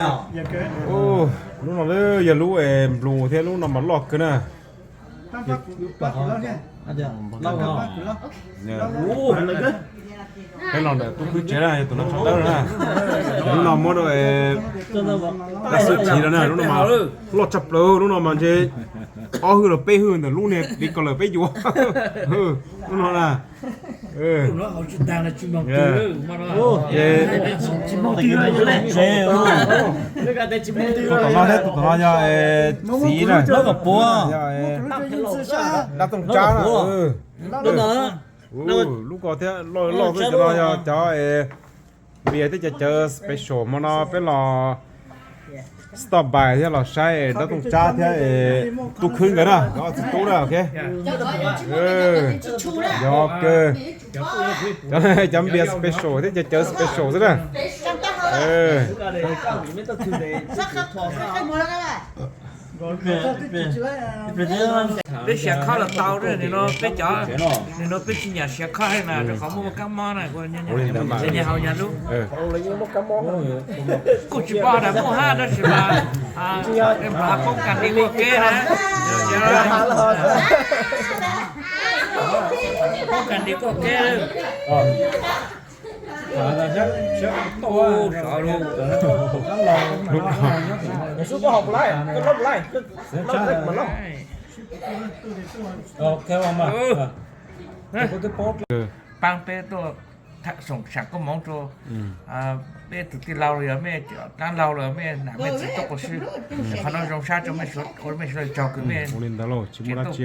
Lub no yog lub es nplus thiab, lub no mas loj kawg na. Peb los ntawm tub khwb tsev na, yog tus no tsho dawb na. Lub no muab rau dab xwb chiv no na, lub no mas loj tshaj plaws, lub no mas ntshe ob hwj los peb hwj ntawm lub niag li ko lawm peb yuav. Lub no na. Tus tom no thiab, tus tom no yog txiv na, yog dab tooj tsab na. Lub ko thiab loj loj xwb, cov no yog cov npias thiab cov cawv special. Hmo no peb los stop by thiab los saib dab tooj tsab thiab tub khwb nkawd na, ob txiv tub na, ok. Yog kawg. Cov npias special thiab cov cawv special xwb na. Peb siav khob los tau, nim no peb cov, nim no peb tsis nyiam siav khob li na, rau qhov muaj kab mob na, nyias haus nyias lub. Kuj tsis paub tias muaj hab tab sis mas poob kas ntij quaj kev na. Poob kas ntij quaj kev. Paab peb tuaj soom sam koob moov rua peb tug tij laug los yog mej qaab laug los mej nam mej txiv tuaj quas sib. Qhov no zoo sab rua mej suav, mej suav tsaug kws mej tuaj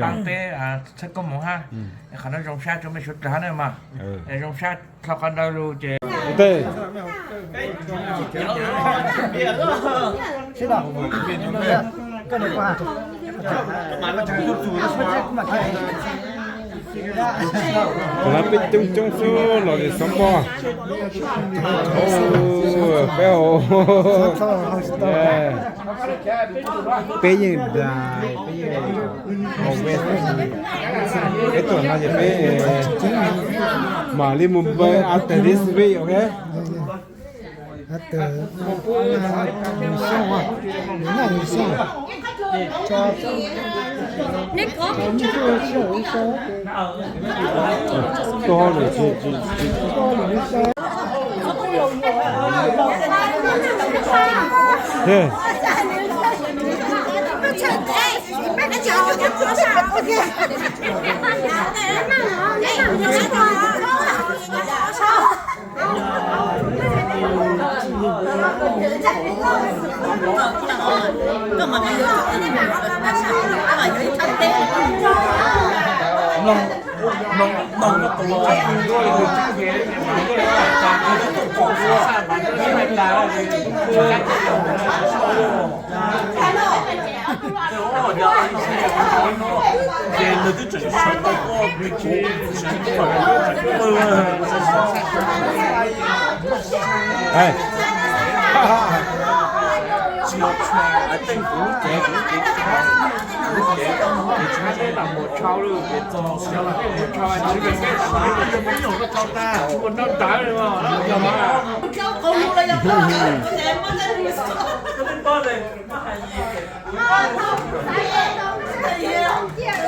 paab peb txhawb koob moov hab. Qhov no zoo sab rua mej suav dlawg hab na mas. Zoo sab dlhau qhov ntawd lug ces Tus no peb coob coob xwb los li xov poj. Peb, peb yeej, peb yeej haus, peb tuaj no ces peb mam li mus npawg after this week, ok.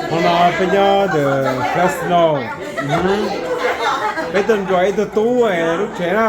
Qhov no peb nyob ntawm Fresno, peb tuaj nrog ib tug tub lub tsev na.